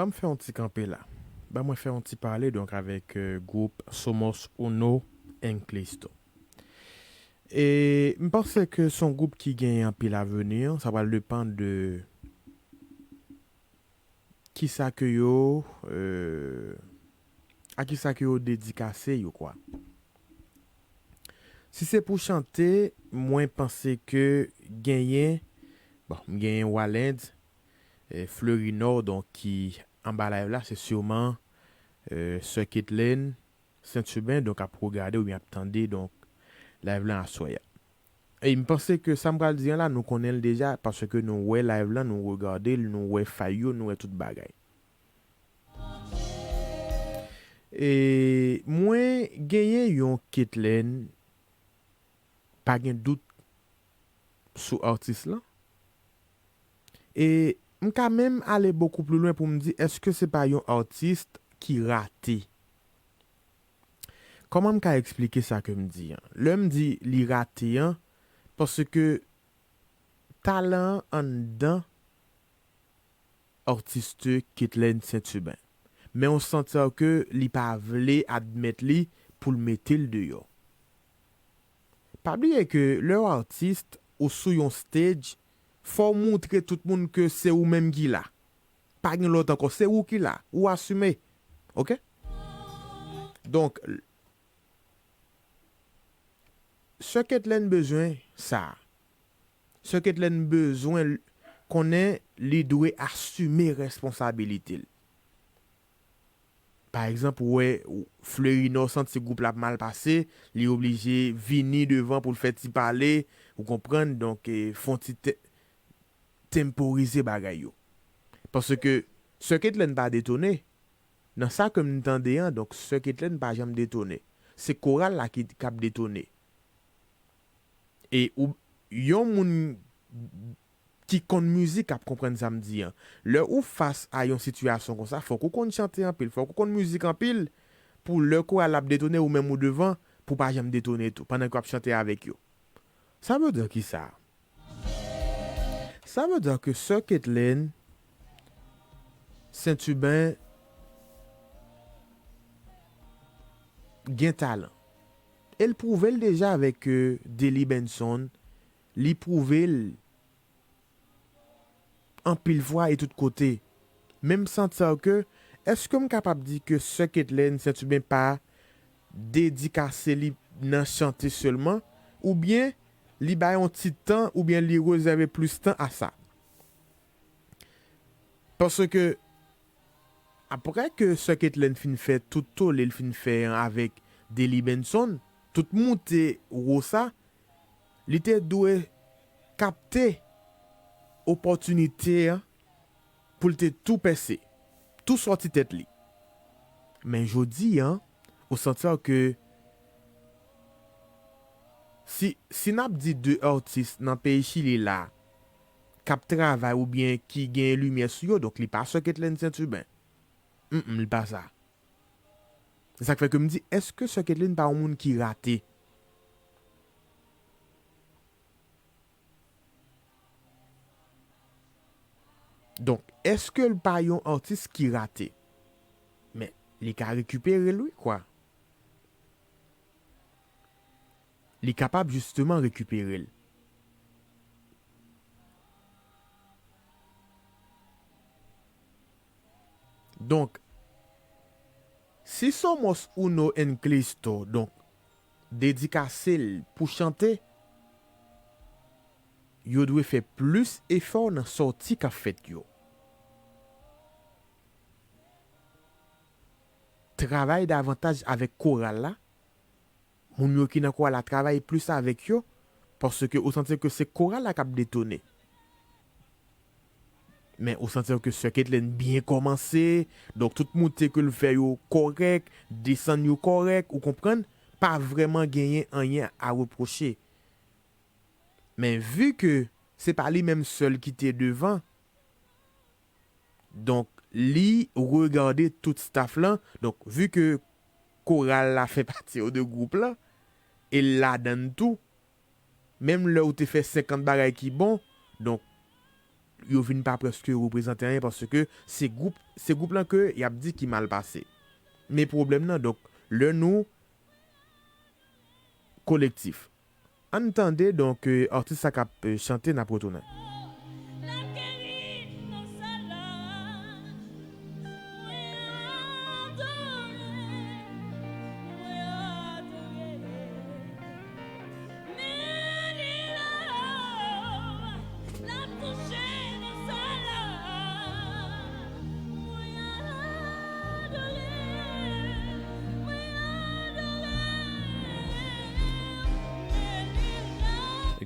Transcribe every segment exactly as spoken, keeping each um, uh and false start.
Ban m fè yon ti kanpe la. Ban mwen fè yon ti pale, donk, avèk, euh, gwoup Somos Uno en Cristo. E m panse ke se yon gwoup ki gen anpil avni, sa pral depann de kisa ke yo, euh, a kisa ke yo dedikase yo, kwa. Si se pou chante, mwen panse ke genyen, bon, m genyen Walend, eh, Fleurinor, donk, ki anba live la, se siman, euh, Sè Ketlen Sentibin, donk, ap regade oubyen ap tande, donk, live la aswè a. E m panse ke sa m pral di an la, nou konnen l deja, paske nou wè live la, nou regade l, nou wè fay yo, nou wè tout bagay. E mwen genyen yon Ketlen, pa gen dout sou atis lan. E m ka menm ale bokou pli lwen pou m di, èske se pa yon atis ki rate? Kòman m ka eksplike sa ke m di an? Lè m di li rate an, paske talan an anndan atis Ketlen Sentibin. Men ou santi ke li pa vle admèt li pou l mete l deyò. Pa bliye ke lè w atis, ou sou yon stage, fò w montre tout moun ke se ou menm ki la. Pa gen lòt ankò, se ou ki la. Ou asime. Oke? Donk, Sè Ketlen bezwen sa. Sè Ketlen bezwen l-, konnen li dwe asime responsabilite l. Pa egzanp, ou wè, ou, Fleurinor santi gwoup la ap mal pase, li oblije vini devan pou l fè ti pale, ou konprann, donk, eh, fè yon ti te-, tenporize bagay yo. Paske Sè Ketlen pa detone. Nan sa ke m tande an, donk, Sè Ketlen pa janm detone. Se koral la ki, k ap detone. E ou, yon moun ki konn mizik ap konprann sa m di an. Lè ou fas a yon sitiyasyon konsa, fòk ou konn chante anpil, fòk ou konn mizik anpil, pou lè koral la ap detone, ou menm ou devan, pou w pa janm detone tou, pandan ke w ap chante avèk yo. Sa vle di kisa? Sa vle di ke Sè Ketlen Sentibin gen talan. E l pwouve l deja avèk, euh, Delly Benson. Li pwouve l anpil fwa e tout kote. Men m santi ke, èske m kapab di ke Sè Ketlen Sentibin pa dedikase li nan chante sèlman, oubyen li bay yon ti tan, oubyen li rezève plis tan a sa? Paske, apre ke Sè Ketlen fin fè tout tole l fin fè an avèk Delly Benson, tout moute wo sa, li te dwe kapte opòtinite an pou l te tou pèse, tou sòti tèt li. Men jodi an, ou santi ke si, si n ap di de atis nan peyi Chili la, k ap travay oubyen ki gen limyè sou yo, donk li pa Sè Ketlen Sentibin. Mm, mm, li pa sa. Se sa k fè ke m di, èske Sè Ketlen pa yon moun ki rate? Donk, èske l pa yon atis ki rate? Men, li ka rekipere l, wi, kwa. Li kapab jisteman rekipere l. Donk, si Somos Uno en Cristo, donk, dedikase l pou chante, yo dwe fè plis efò nan sòti k ap fèt yo. Travay davantaj avèk koral la, moun yo ki nan koral la travay plis avèk yo, paske ou santi ke se koral la k ap detone. Men ou santi ke Sè Ketlen byen kòmanse, donk tout moute ke l fè yo kòrèk, desann yo kòrèk, ou konprann, pa vrèman genyen anyen a repwoche. Men vi ke se pa li menm sèl ki te devan, donk li regade tout staff lan. Donk vi ke koral la fè pati de gwoup lan, e l ladann tou, menm lè ou te fè senkant bagay ki bon, donk yo vin pa prèske reprezante anyen, paske se gwoup, se gwoup lan ke y ap di ki mal pase. Men pwoblèm nan, donk, lè nou kolektif. Ann tande, donk, euh, atis sa k ap, euh, chante, n ap retounen.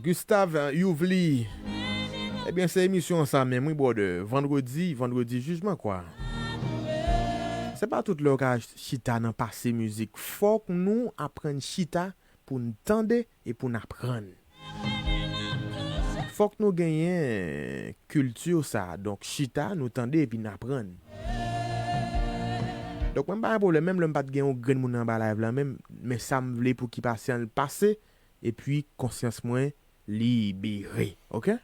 Gustave Youvely. Ebyen, se emisyon sa menm, wi, brother. Vandredi, vandredi jijman, kwa. Se pa tout lè w ka chita nan pase mizik. Fòk nou aprann chita pou n tande e pou n aprann. Fòk nou genyen kilti sa, donk chita, nou tande epi n aprann. Donk mwen m pa gen pwoblèm, menm lè m pa t gen yon grenn moun anba live la menm, men sa m vle pou ki pase an l pase, epi konsyans mwen libere, oke?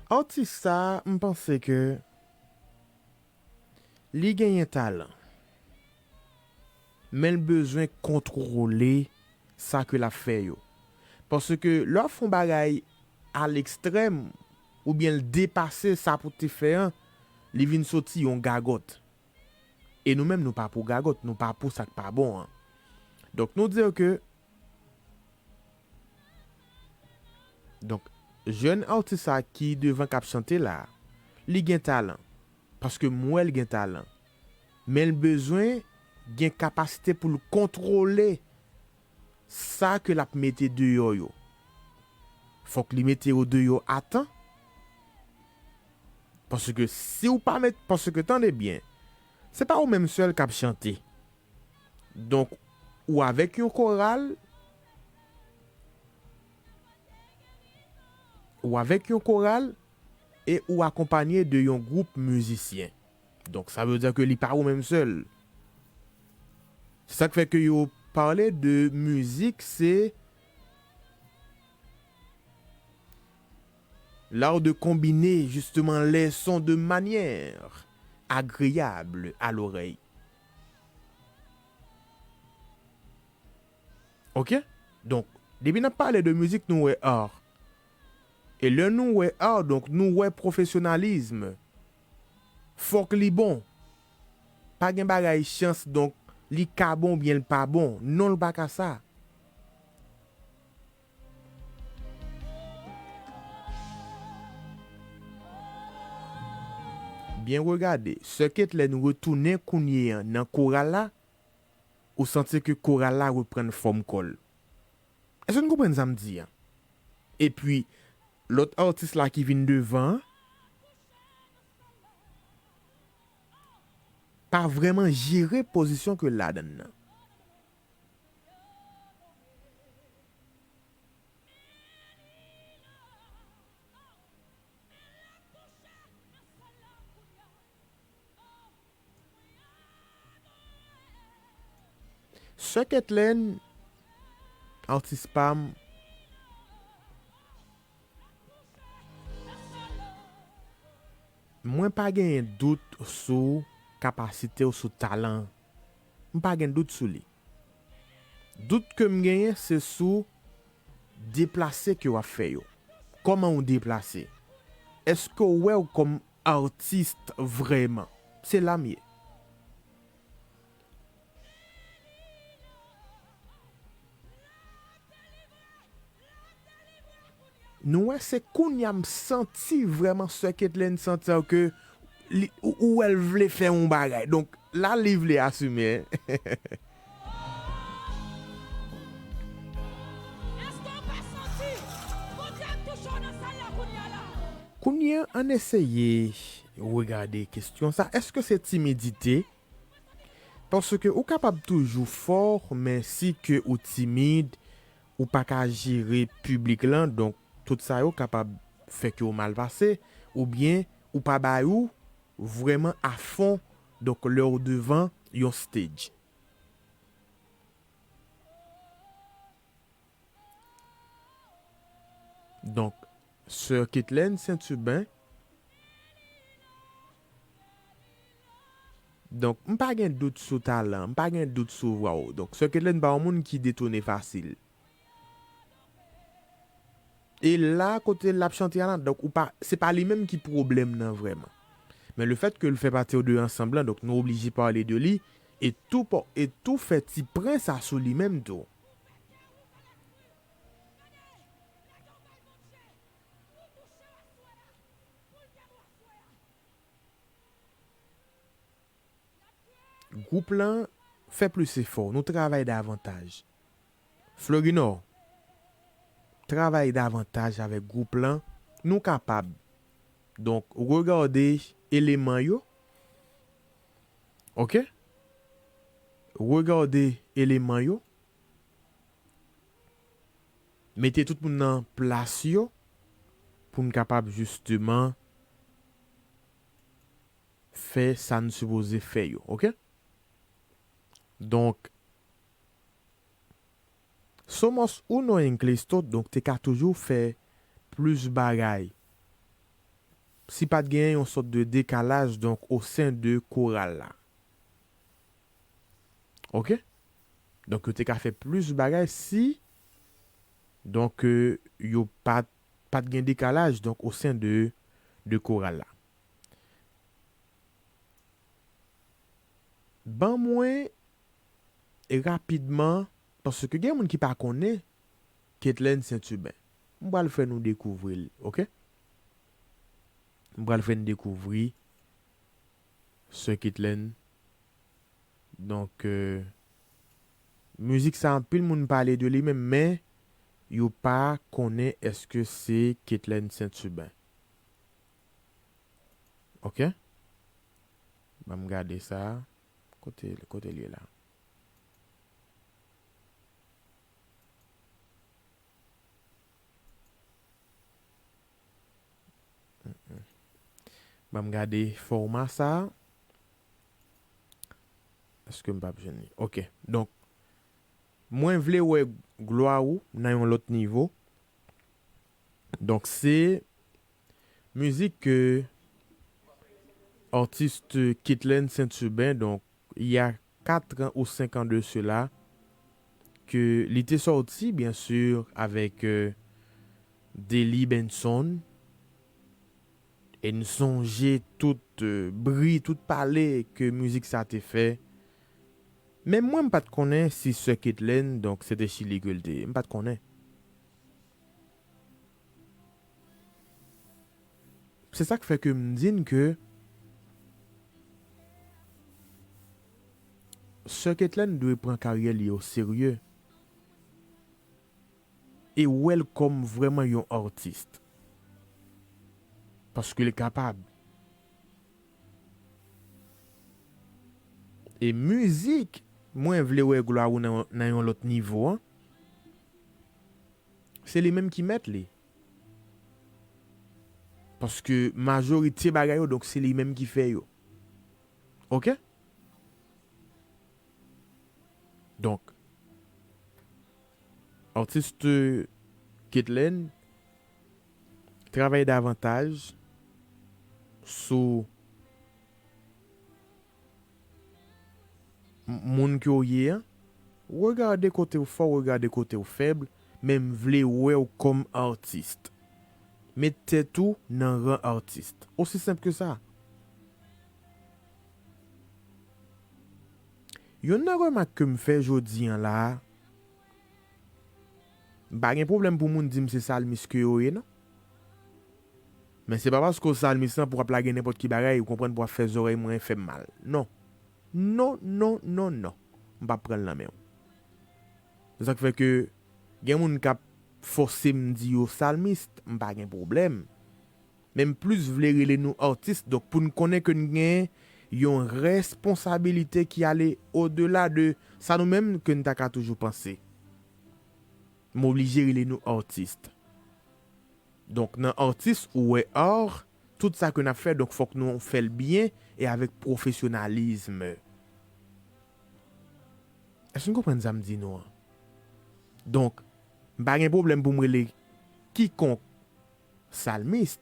Atis sa, m panse ke li genyen talan, men l bezwen kontwole sa ke l ap fè yo. Paske lè w ap fè yon bagay a lekstrèm, oubyen l depase sa pou te fè an, li vin soti yon gagòt. E nou menm, nou pa pou gagòt, nou pa pou sa k pa bon an. Donk, nou di ke, donk, jèn atis sa ki devan k ap chante la, li gen talan. Paske m wè l gen talan. Men l bezwen gen kapasite pou l kontwole sa ke l ap mete deyò yo. Fòk li mete yo deyò a tan. Paske si w pa met, paske tande byen, se pa ou menm sèl k ap chante. Donk, ou avèk yon koral, ou avèk yon koral, e ou akonpanye de yon gwoup mizisyen. Donk, sa vle di ke li pa ou menm sèl. Se sa k fè ke yo pale de mizik, se l'art de combiner justement les sons de manière agréable à l'oreille. Oke? Donk, depi n ap pale de mizik, nou wè art. E lè nou wè art, donk, nou wè pwofesyonalizm. Fòk li bon. Pa gen bagay chans, donk, li ka bon oubyen l pa bon. Non, l pa ka sa. Byen regade, sè Ketlèn retounen kounye an nan koral la, ou santi ke koral la reprann fòm kò l. Èske n konprann sa m di a? Epi, lòt atis la ki vin devan an, pa vrèman jere pozisyon ke l ladann nan. Sè Ketlèn, atis pa m, mwen pa genyen dout sou kapasite w, sou talan. M pa gen dout sou li. Dout ke m genyen, se sou deplase ke w ap fè yo. Kòman w deplase? Èske w wè w kòm atis vrèman? Se la m ye. Nou wè, se kounye a m santi vrèman sè Ketlèn santi ke li, ou, ou wè l vle fè yon bagay. Donk, la li vle asime. Kounye a, ann eseye regade kesyon sa. Èske se timidite? Paske ou kapab toujou fò, men si ke ou timid, ou pa ka jere piblik lan, donk tout sa yo kapab fè ke w mal pase, oubyen ou pa bay ou vrèman a fon, donk lè w devan yon stage. Donk, Sè Ketlen Saint-Hubin. Donk, m pa gen dout sou talan, m pa gen dout sou vwa w. Donk, Sè Ketlen pa yon moun ki detone fasil. E la, kote l ap chante a la, donk, ou pa, se pa li menm ki pwoblèm nan vrèman. Men le fèt ke l fè pati de ansanm lan, donk, nou oblije pale de li, e tou, e tou fè ti prens asou li menm tou. Gwoup lan, fè plis efò, nou travay davantaj. Florinor, travay davantaj avèk gwoup lan, nou kapab. Donk, regade eleman yo. Oke? Regade eleman yo. Mete tout moun nan plas yo pou n kapab jisteman fè sa n sipoze fè yo, oke? Donk, Somos Uno en Cristo, donk, te ka toujou fè plis bagay. Si pa t genyen yon sòt de dekalaj, donk, o sen de koral la. Oke? Donk, yo te ka fè plis bagay si, donk, euh, yo pa t, pa t gen dekalaj, donk, o sen de, de koral la. Ban mwen rapidman, paske gen moun ki pa konnen Ketlen Saint-Hubin. M pral fè nou dekouvri l, oke? M pral fè n dekouvri Sè Ketlen. Donk, euh, mizik sa, anpil moun pale de li menm, men yo pa konnen èske se Ketlen Saint-Hubin. Oke? Ban m gade sa. Kote, kote l ye la? Mm, mm. Ban m gade fòma sa. Èske m p ap jwenn li? Oke. Donk, mwen vle wè glwa ou nan yon lòt nivo. Donk, se mizik ke atis Ketlen Saint-Hubin, donk, il y a quatre ans ou cinq ans de cela, ke li te sòti, byen si, avèk, euh, Delly Benson, e n sonje tout, euh, bri, tout pale ke mizik sa te fè. Men mwen, m pa t konnen si Sè Ketlen, donk, se te Chili ke l te ye. M pa t konnen. Se sa k fè ke m di n ke Sè Ketlen dwe pran karyè li o serye e wè l kòm vrèman yon atis. Paske l kapab. E mizik, mwen vle wè glwa ou nan, nan yon lòt nivo an. Se li menm ki mèt li. Paske majorite bagay yo, donk, se li menm ki fè yo. Oke? Donk, atis Ketlen travay davantaj sou m-, moun ke w ye an. Regade kote w fò, regade kote w fèb, men m vle wè w kòm atis. Met tèt ou nan ran atis. Osi senp ke sa. Youn nan remak ke m fè jodi an la a, m pa gen pwoblèm pou moun di m se salmis ke yo ye, non. Men se pa paske w salmis lan pou w ap lage nenpòt ki bagay, ou konprann, pou w ap fè zòrèy mwen fè m mal. Non. Non, non, non, non. M p ap pran l nan men w. Se sa k fè ke gen moun k ap fòse m di yo salmis, m pa gen pwoblèm. Men m plis vle rele nou atis, donk pou n konnen ke n gen yon responsabilite ki ale odela de sa nou menm ke n ta ka toujou panse. M oblije rele nou atis. Donk, nan atis, ou wè art, tout sa ke n ap fè, donk fòk nou fè l byen e avèk pwofesyonalizm. Èske n konprann sa m di nou an? Donk, m pa gen pwoblèm pou m rele kikonk salmis,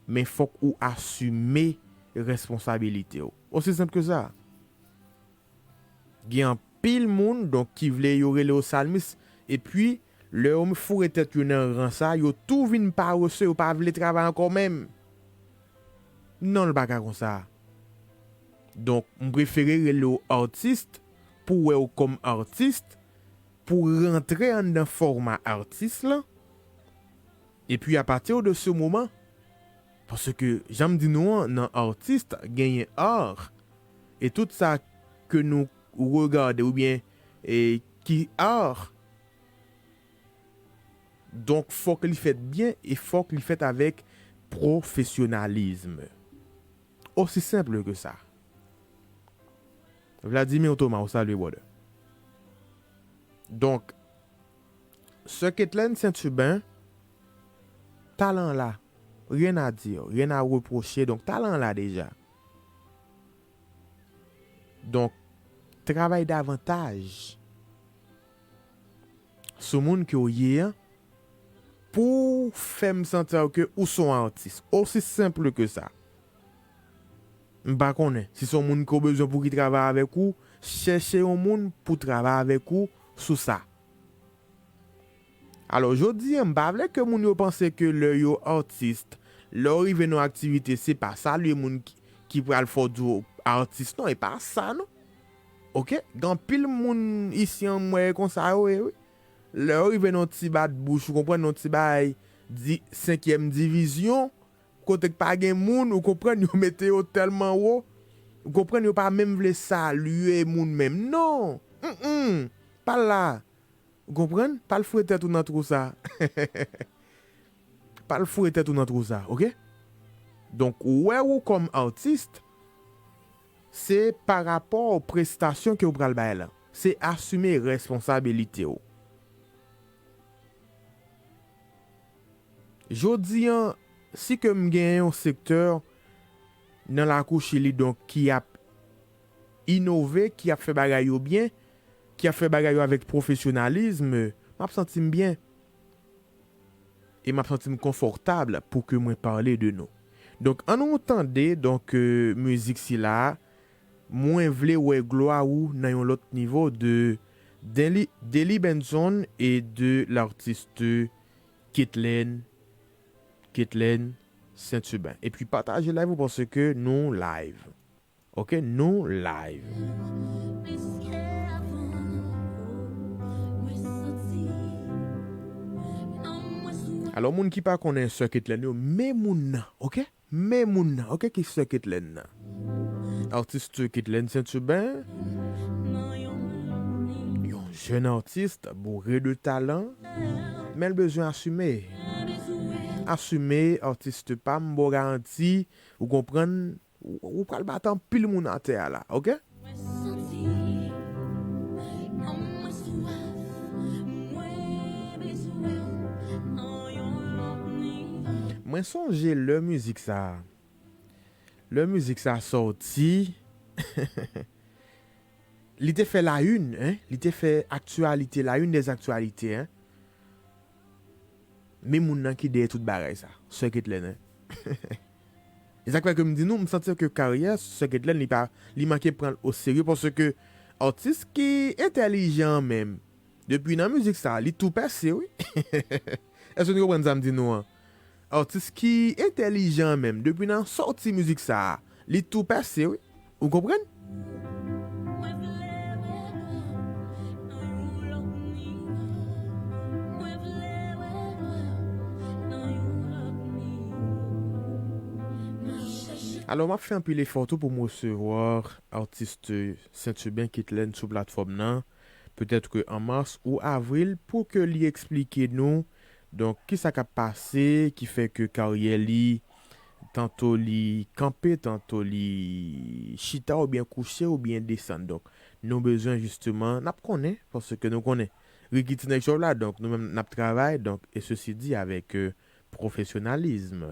men fòk ou asime responsabilite w. Osi senp ke sa. Gen anpil moun, donk, ki vle yo rele yo salmis, epi, lè yo foure tèt yo nan ran sa, yo tou vin parese, yo pa vle travay ankò menm. Non, l pa ka konsa. Donk, m prefere rele w atis pou wè w kòm atis, pou rantre anndan fòma atis lan. Epi, apati de se moman, paske, jan m di nou an, nan atis, genyen art. E tout sa ke nou regade oubyen e ki art, donk, fòk li fèt byen e fòk li fèt avèk pwofesyonalizm. Osi senp ke sa. Vladimir Thomas, ou salye, brother. Donk, Sè Ketlen Saint-Hubin, talan la, rien à dire, rien à reprocher, donk, talan la deja. Donk, travay davantaj sou moun ke w ye an, pou w fè m santi ke ou se yon atis. Osi senp ke sa. M pa konnen. Si se yon moun ke w bezwen pou ki travay avèk ou, chèche yon moun pou travay avèk ou sou sa. Alò, jodi an, m pa vle ke moun yo panse ke lè yo atis, lè w rive nan yon aktivite, se pa salye moun ki, ki pral fè w di w atis. Non, e pa sa, non. Oke? Gen anpil moun isi an, m wè konsa yo ye, wi. Lè yo rive nan yon ti bat bouch, ou konprann, nan yon ti bagay di, senkyèm divizyon, kote k pa gen moun, ou konprann, yo mete yo tèlman wo, ou konprann, yo pa menm vle salye moun menm. Non! Mm-mm. Pa la. Ou konprann? Pa al foure tèt ou nan twou sa. Pa al foure tèt ou nan twou sa, oke? Donk, wè ou kòm atis, se pa rapò prestasyon ke ou pral bay la. Se asime responsabilite w. Jodi an, si ke m gen yon sektè nan lakou Chili, donk, ki ap inove, ki ap fè bagay yo byen, ki ap fè bagay yo avèk pwofesyonalizm, m ap santi m byen. E m ap santi m konfòtab pou ke mwen pale de nou. Donk, ann nou tande, donk, euh, mizik sila a. Mwen vle wè glwa ou nan yon lòt nivo de Deli, Deli Benson e de l'artiste Ketlen, Ketlen Saint-Hubin. Epi pataje live ou paske nou live. Oke, nou live. Alò, moun ki pa konnen sè Ketlen yo, men moun nan, oke? Men moun nan, oke, ki sè Ketlen nan. Atis Ketlen Saint-Hubin, yon jèn atis boure de talan, men l bezwen asime. Asime, atis pa m, ba w garanti, ou konprann, ou, ou pral bat anpil moun atè a la, oke? Mwen sonje lè mizik sa a. Lè mizik sa a sòti, li te fè la une, hein? Li te fè aktyalite, la une des actualités, hein? Men moun nan ki dèyè tout bagay sa, sè Ketlen, hein? E sa k fè ke m di nou, m santi ke karyè sè Ketlen, li pa, li manke pran l o serye, paske atis ki entèlijan menm, depi nan mizik sa, li tou pèse, wi. Èske nou konprann sa m di nou an? Atis ki entèlijan menm, depi nan sòti mizik sa, li tou pèse, wi. Ou konprann? Alò, m ap fè anpil efò tou pou m resevwa atis Saint-Hubin Ketlen sou platfòm nan, petèt ke an mas ou avril, pou ke li eksplike nou, donk, kisa k ap pase, ki fè ke karyè li, tanto li kanpe, tanto li chita oubyen kouche oubyen desann. Donk, nou bezwen jisteman, n ap konnen, paske nou konnen Ricky Teenage Love la, donk, nou menm n ap travay, donk, e sesi di avèk, euh, pwofesyonalizm.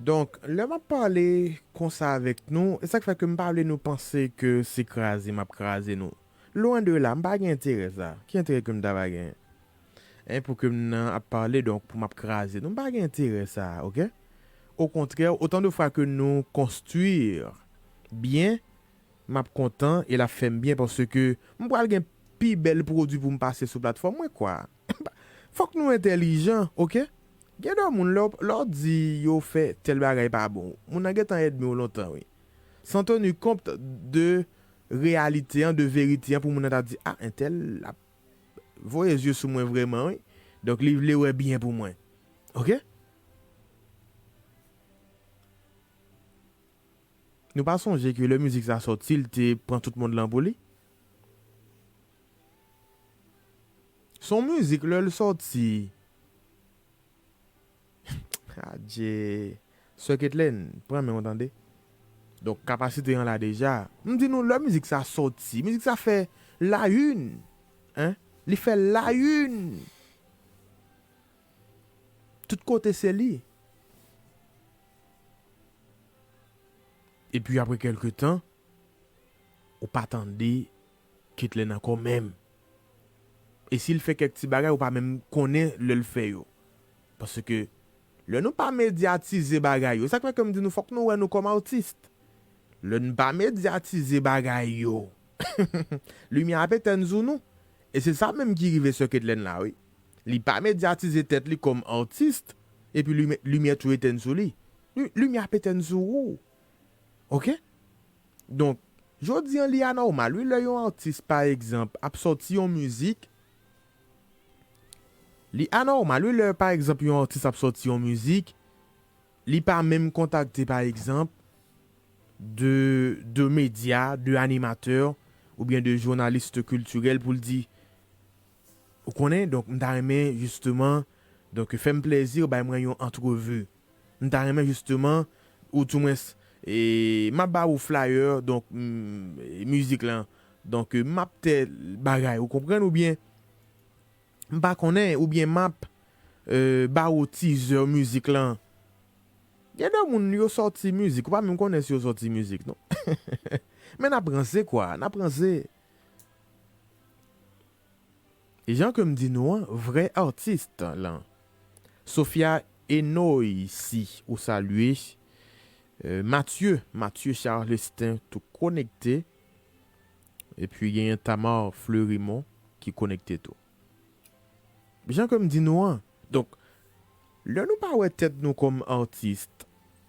Donk, lè m ap pale konsa avèk nou, e sa k fè ke m pa vle nou panse ke se kraze m ap kraze nou. Lwen de la, m pa gen enterè sa. Ki enterè ke m ta va genyen? Hein, pou ke m nan ap pale, donk, pou m ap kraze nou. M pa gen enterè sa, oke? Okontrè, otan de fwa ke nou konstwi byen, m ap kontan e l ap fè m byen paske m pral gen pi bèl pwodui pou m pase sou platfòm mwen, kwa. Fòk nou entèlijan, oke? Gen de moun, lè w, lè w di yo fè tèl bagay pa bon, moun nan gentan ènmi w lontan, wi. San teni kont de reyalite an, de verite an, pou moun nan ta di, a, entèl ap voye zye sou mwen vrèman, wi. Donk, li vle wè byen pou mwen. Oke? Nou pa sonje ke lè mizik sa sòti, l te pran tout mond lan pou li? Se yon mizik, lè l sòti, adje. Sè Ketlen, pran men w tande. Donk, kapasite an la deja. M di nou, lè mizik sa sòti, mizik sa fè la une, hein? Li fè la une. Tout kote se li. Epi apre kèlke tan, ou pa tande Ketlen ankò menm. E si l fè kèk ti bagay, ou pa menm konnen lè l fè yo. Paske lè nou pa medyatize bagay yo, sa k fè ke m di nou fòk nou wè nou kòm atis. Lè n pa medyatize bagay yo, limyè ap etèn sou nou. E se sa menm ki rive sè Ketlen la, wi. Li pa medyatize tèt li kòm atis, epi limyè, limyè tou etèn sou li. Li, limyè ap etèn sou ou. Oke? Donk, jodi an, li anòmal, wi, lè yon atis, pa egzanp, ap sòti yon mizik, li anòmal, wi, lè, pa egzanp, yon atis ap sòti yon mizik, li pa menm kontakte, pa egzanp, de, de medya, de animatè, oubyen de jounalis kiltirèl pou l di, ou konnen, donk, m ta renmen, jisteman, donk, fè m plezi, bay mwen yon antrevi. M ta renmen, jisteman, ou toumwens, e, m ap ba ou flyer, donk, m, e, mizik lan. Donk, e, m ap tèl bagay, ou konprann, oubyen, m pa konnen, oubyen m ap, e, ba ou teaser mizik lan. Gen de moun, yo sòti mizik, ou pa menm konnen si yo sòti mizik, non. Men n ap ranse, kwa, n ap ranse. E jan ke m di nou an, vrè atis lan. Sofia Enoy, si ou salye. Euh, Mathieu, Mathieu Charlestin, tou konekte. Epi genyen Tamar Fleurimond ki konekte tou. Jan ke m di nou an. Donk, lè nou pa wè tèt nou kòm atis,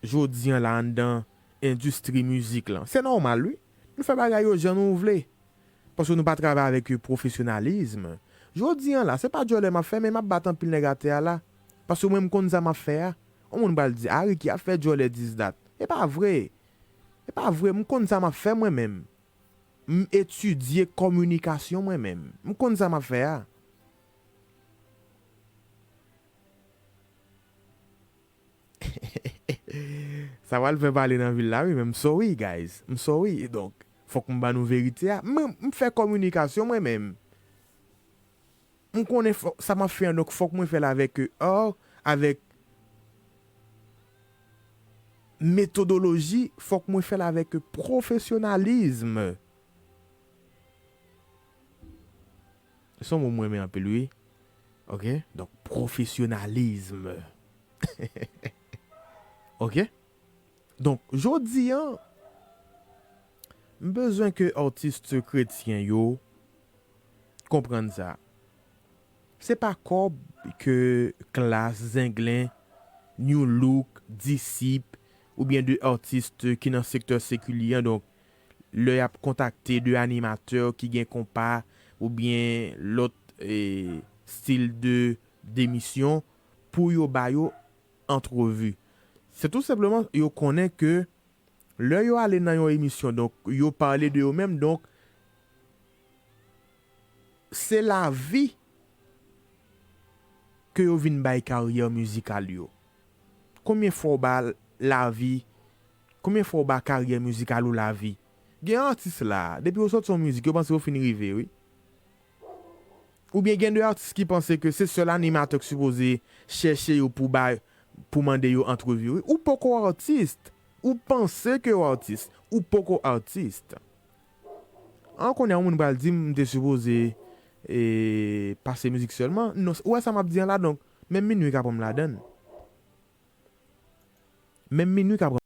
jodi an la anndan endistri mizik lan, se nòmal wi. Nou fè bagay yo jan nou vle. Paske nou pa travay avèk pwofesyonalizm. Jodi an la, se pa djòlè m ap fè, men m ap bat anpil nèg atè a la. Paske mwen, m konn sa m ap fè a. Yon moun pral di, "A, Ricky ap fè djòlè this that." E pa vre. E pa vre, m konn sa m ap fè mwen menm. M etidye kominikasyon mwen menm. M konn sa m ap fè a. Sa pral fè pale nan vil la wi, men m sorry, guys. M sorry. Donk, fòk m ban nou verite a. Mwen, m fè kominikasyon mwen menm. M konnen fò-, sa m ap fè an, donk fòk mwen fè l avèk, euh, art, avèk metodoloji, fòk mwen fè l avèk pwofesyonalizm. Se yon mo mwen renmen anpil, wi. Oke? Donk, pwofesyonalizm. Oke? Donk, jodi an, m bezwen ke atis kretyen yo konprann sa. Se pa kòb ke Klass, Zenglen, Nu Look, Disip, oubyen de atis ki nan sektè sekilye an, donk, lè y ap kontakte de animatè ki gen konpa oubyen lòt, e, stil de, demisyon pou yo ba yo antrevi. Se tou senpleman yo konnen ke lè yo ale nan yon emisyon, donk, yo pale de yo menm, donk, se lavi ke yo vin bay karyè mizikal yo. Konbyen fwa w ba lavi, konbyen fwa w ba karyè mizikal ou lavi? Gen atis la, depi yo sòti yon mizik, yo panse yo fin rive, wi. Oubyen gen de atis ki panse ke se sèl animatè ki sipoze chèche yo pou ba, pou mande yo antrevi w. Ou poko atis. Ou panse ke w atis. Ou poko atis. An konnen yon moun pral di m, m te sipoze e, pase mizik sèlman. Non, ou wè sa m ap di an la, donk, menm minwi ka pran m ladan l. Menm minwi ka pran